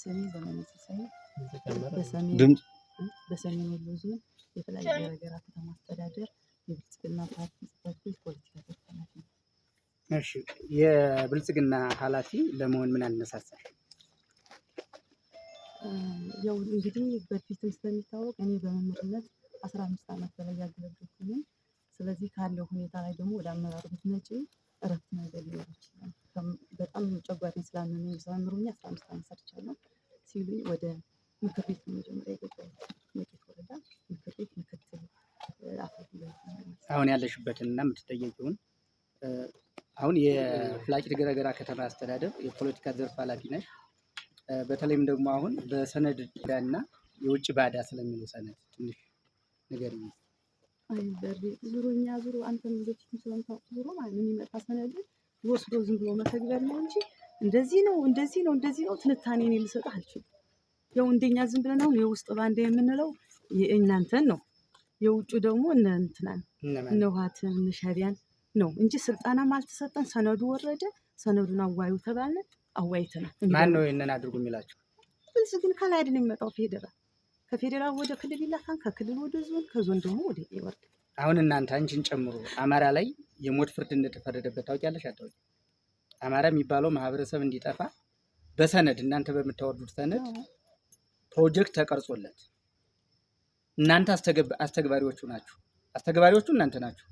ስሜ ዘመነ ሲሳይ በሰሜን ወሎ ዞን የተለያዩ ገረገራ ከተማ አስተዳደር የብልጽግና ፓርቲ ጽሕፈት ቤት ፖለቲካ ዘርፍ ኃላፊ ነኝ። እሺ፣ የብልጽግና ኃላፊ ለመሆን ምን አነሳሳሽ? ያው እንግዲህ በፊትም ስለሚታወቅ እኔ በመምህርነት 15 ዓመት በላይ ያገለገልኩኝ፣ ስለዚህ ካለው ሁኔታ ላይ ደግሞ ወደ አመራሩ ብትመጪ እረፍት ነገር ሊኖር ይችላል። በጣም ጨጓራዬን ስላመመኝ ስለምሩኝ 15 ዓመት ሰርቻለሁ ሲሉኝ ወደ ምክር ቤት ነው መጀመሪያ የገባሁት። መቄት ወረዳ ምክር ቤት ምክትል አፈ ጉባኤ። አሁን ያለሽበትን እና የምትጠየቂውን፣ አሁን የፍላቂት ገረገራ ከተማ አስተዳደር የፖለቲካ ዘርፍ ኃላፊ ነሽ። በተለይም ደግሞ አሁን በሰነድ እና የውጭ ባዳ ስለሚለው ሰነድ ትንሽ ንገሪኝ። አይ በሬ ዙሮ እኛ ዙሮ አንተም በፊትም ስለምታውቅ ዙሮ ማለት ነው የሚመጣ ሰነድ ወስዶ ዝም ብሎ መተግበር ነው እንጂ እንደዚህ ነው፣ እንደዚህ ነው፣ እንደዚህ ነው ትንታኔ እኔ ልሰጥህ አልችልም። ያው እንደኛ ዝም ብለን አሁን የውስጥ ባንዳ የምንለው የእናንተን ነው፣ የውጩ ደግሞ እነ እንትናን እነ ህወሓትን እነ ሻዕቢያን ነው እንጂ ስልጠናም አልተሰጠን። ሰነዱ ወረደ፣ ሰነዱን አዋዩ ተባልን፣ አዋይተናል። ማን ነው ይህንን አድርጉ የሚላቸው? ብልጽግና ከላይ አይደል የሚመጣው፣ ፌዴራል፣ ከፌዴራል ወደ ክልል ይላካል፣ ከክልል ወደ ዞን፣ ከዞን ደግሞ ወደ ይወርዳል። አሁን እናንተ አንቺን ጨምሮ አማራ ላይ የሞት ፍርድ እንደተፈረደበት ታውቂያለሽ አታውቂም? አማራ የሚባለው ማህበረሰብ እንዲጠፋ በሰነድ፣ እናንተ በምታወርዱት ሰነድ ፕሮጀክት ተቀርጾለት እናንተ አስተግባሪዎቹ ናችሁ። አስተግባሪዎቹ እናንተ ናችሁ።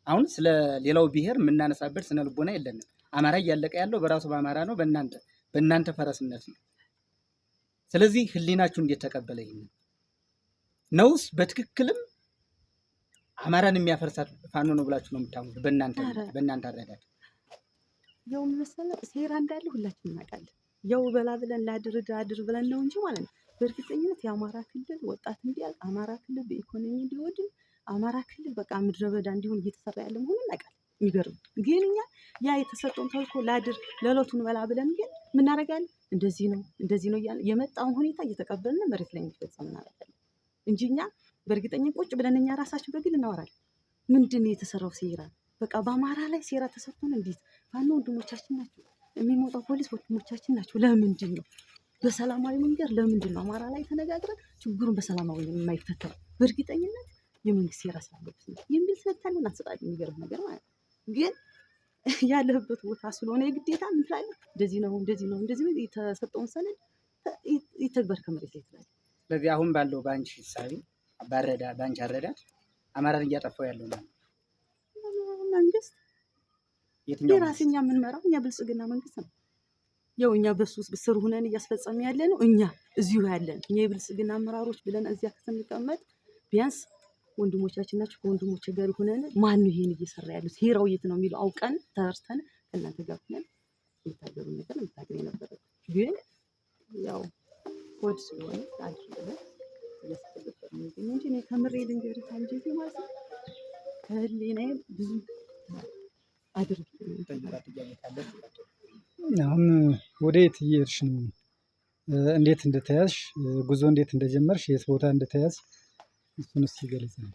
አሁን ስለ ሌላው ብሔር የምናነሳበት ስነ ልቦና የለንም። አማራ እያለቀ ያለው በራሱ በአማራ ነው፣ በእናንተ ፈረስነት ነው። ስለዚህ ህሊናችሁ እንዴት ተቀበለ ይህንን ነውስ? በትክክልም አማራን የሚያፈርሳት ፋኖ ነው ብላችሁ ነው የምታምኑት? በእናንተ አረዳድ። ያው መሰለህ ሴራ እንዳለ ሁላችንም እናውቃለን። ያው በላ ብለን ላድር አድር ብለን ነው እንጂ ማለት ነው። በእርግጠኝነት የአማራ ክልል ወጣት እንዲያልቅ፣ አማራ ክልል በኢኮኖሚ እንዲወድም፣ አማራ ክልል በቃ ምድረ በዳ እንዲሆን እየተሰራ ያለ መሆኑን እናውቃለን። የሚገርም ግን እኛ ያ የተሰጠውን ተልኮ ላድር ለዕለቱን በላ ብለን ግን ምናደርጋለን? እንደዚህ ነው፣ እንደዚህ ነው እያልን የመጣውን ሁኔታ እየተቀበልን መሬት ላይ እንዲፈጸም እናደርጋለን እንጂ እኛ በእርግጠኛ ቁጭ ብለን እኛ ራሳችን በግል እናወራለን። ምንድን ነው የተሰራው ሴራ? በቃ በአማራ ላይ ሴራ ተሰርቶ ነው። እንዴት ፋኖ ወንድሞቻችን ናቸው፣ የሚሞጣው ፖሊስ ወንድሞቻችን ናቸው። ለምንድን ነው በሰላማዊ መንገድ፣ ለምንድን ነው አማራ ላይ ተነጋግረን ችግሩን በሰላማዊ የማይፈታው? በእርግጠኝነት የመንግስት ሴራ ስላለበት ነው የሚል ትንታኔ እናሰጣለን። የሚገርም ነገር ማለት ነው። ግን ያለህበት ቦታ ስለሆነ የግዴታ ምን ትላለህ? እንደዚህ ነው፣ እንደዚህ ነው፣ እንደዚህ ነው፣ የተሰጠውን ሰነድ ይተግበር ከመሬት ላይ ትላለህ። ስለዚህ አሁን ባለው በአንቺ እሳቤ ባረዳ በአንቺ አረዳድ አማራን እያጠፋው ያለው ማለት መንግስት የትኛው? የራሴ እኛ የምንመራው እኛ ብልጽግና መንግስት ነው። ያው እኛ በሱ ስር ሁነን እያስፈጸምን ያለ ነው። እኛ እዚሁ ያለን እኛ የብልጽግና አመራሮች ብለን እዚያ ስንቀመጥ ቢያንስ ወንድሞቻችን ናቸው። ከወንድሞች ጋር ሆነን ማን ነው ይሄን እየሰራ ያሉት ሄራው የት ነው የሚለው አውቀን ተረድተን ከእናንተ ጋር ሆነን የምታገሩ ነገር የምታገር የነበረ ግን ያው ሆድ ስለሆነ አድርገን እያስገበረ ነው የሚገኘው እንጂ እኔ ከምሬ ልንገርህ አንጀቴ ማለት ነው ከህሊናዬ ብዙ አድርግ አሁን ወደ የት እየሄድሽ ነው? እንዴት እንደተያዝሽ፣ ጉዞ እንዴት እንደጀመርሽ፣ የት ቦታ እንደተያዝሽ እሱን እስኪ ገለጽልኝ።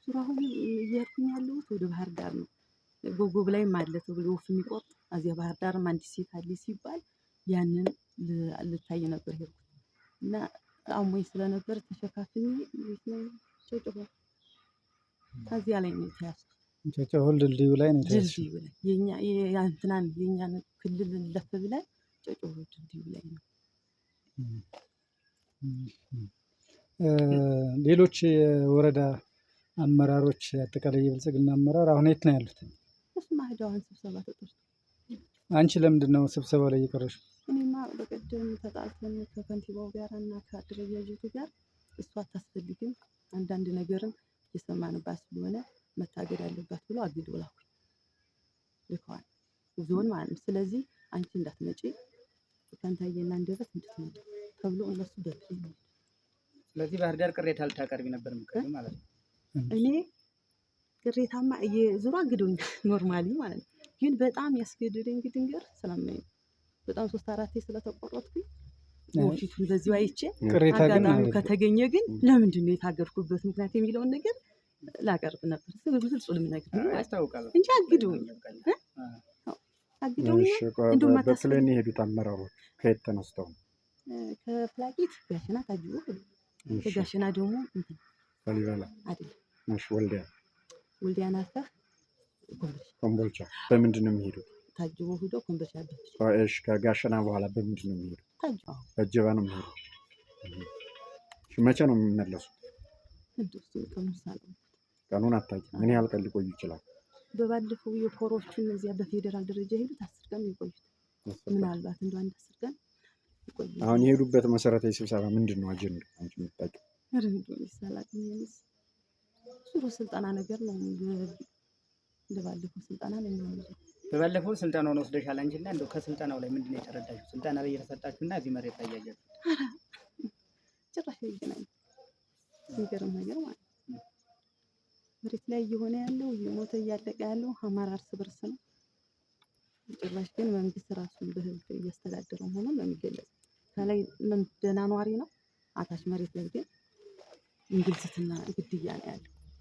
ዙሮ አሁን እየሄድኩኝ ያለሁት ወደ ባህር ዳር ነው። ጎጎብ ላይም አለ ተብሎ ወፍ የሚቆርጥ፣ እዚያ ባህር ዳርም አንዲት ሴት አለች ሲባል ያንን ልታይ ነበር ሄድኩት እና አሞኝ ስለነበር ተሸካፍኜ ቤት ነው ጨጨሆ ከዚያ ላይ ነው የተያዝኩት። ጨጨሆ ድልድዩ ላይ ነው የተያዝሽው? ድልድዩ ላይ የኛ የእንትናን የኛን ክልል ለፍ ብለን ጨጨሆ ድልድዩ ላይ ነው። ሌሎች የወረዳ አመራሮች፣ አጠቃላይ የብልጽግና አመራር አሁን የት ነው ያሉት? እሱማ ሄደዋል ስብሰባ ተጠርቶ። አንቺ ለምንድን ነው ስብሰባ ላይ የቀረሽው? እኔማ በቀደም ተጣልተን ከከንቲባው ጋር እና ከአደረጃጀቱ ጋር እሷ አታስፈልግም፣ አንዳንድ ነገርም እየሰማንባት ስለሆነ መታገድ አለባት ብሎ አግደው ላኩኝ። ልከዋል ዞን ማለት ነው። ስለዚህ አንቺ እንዳትመጪ ፈንታዬና አንደበት እንድትመጡ ተብሎ እነሱ በ plane ነው። ስለዚህ ባህር ዳር ቅሬታ ልታቀርቢ ነበር የምትቀሪው ማለት ነው። እኔ ቅሬታማ ዙሮ አግዶኛል normally ማለት ነው። ግን በጣም ያስገደደኝ ግድንገር ስለማይ ነው። በጣም ሶስት አራቴ ስለተቆረጥኩኝ ፊቱን በዚሁ አይቼ ቅሬታ ግን አጋጣሚው ከተገኘ ግን ለምንድን ነው የታገድኩበት ምክንያት የሚለውን ነገር ላቀርብ ነበር። ግልጹ ልምነግርህ ያስታውቃል እንጂ አግደውኛል። አግደውኛል። እንደውም በ plane የሄዱት አመራሮች ከየት ተነስተው ነው? ከፕላኬት ጋሸና ታጅቦ ሄዱ። ከጋሸና ደግሞ እንትን ላሊበላ አይደለም። እሺ፣ ወልዲያ። ወልዲያን አልፈህ ኮምቦልቻ። ኮምቦልቻ በምንድን ነው የሚሄዱት? ታጅቦ ሂዶ ኮምቦልቻ። እሺ፣ ከጋሸና በኋላ በምንድን ነው የሚሄዱት? ታጅቦ። በእጀባ ነው የሚሄዱት። እሺ፣ መቼ ነው የሚመለሱት? ቀኑን አታውቂም? ምን ያህል ቀን ሊቆዩ ይችላል? በባለፈው የኮሮቹ እነዚያ በፌዴራል ደረጃ የሄዱት 10 ቀን የቆዩት፣ ምናልባት እንደው አንድ 10 ቀን ይቆዩ። አሁን የሄዱበት መሰረታዊ ስብሰባ ምንድን ነው አጀንዳው? አንቺ የምታውቂው? ኧረ እንደው እኔስ አላውቅም። እኔስ ዙሮ ስልጠና ነገር ነው። እንደባለፈው ስልጠና ነው የሚሆነው። በባለፈው ስልጠናውን ወስደሻል አንቺ እና እንደው ከስልጠናው ላይ ምንድን ነው የተረዳሽው? ስልጠና ላይ እየተሰጣችሁ እና እዚህ መሬት ላይ ያያችሁት ጭራሽ አይገናኝም። የሚገርም ነገር ማለት ነው። መሬት ላይ እየሆነ ያለው፣ እየሞተ እያለቀ ያለው አማራ እርስ በርስ ነው። ጭራሽ ግን መንግስት ራሱን በህግ እያስተዳደረው ሆኖ ነው የሚገለጸው። ከላይ ደህና ኗሪ ነው፣ አታች መሬት ላይ ግን እንግልትና ግድያ ነው ያለው።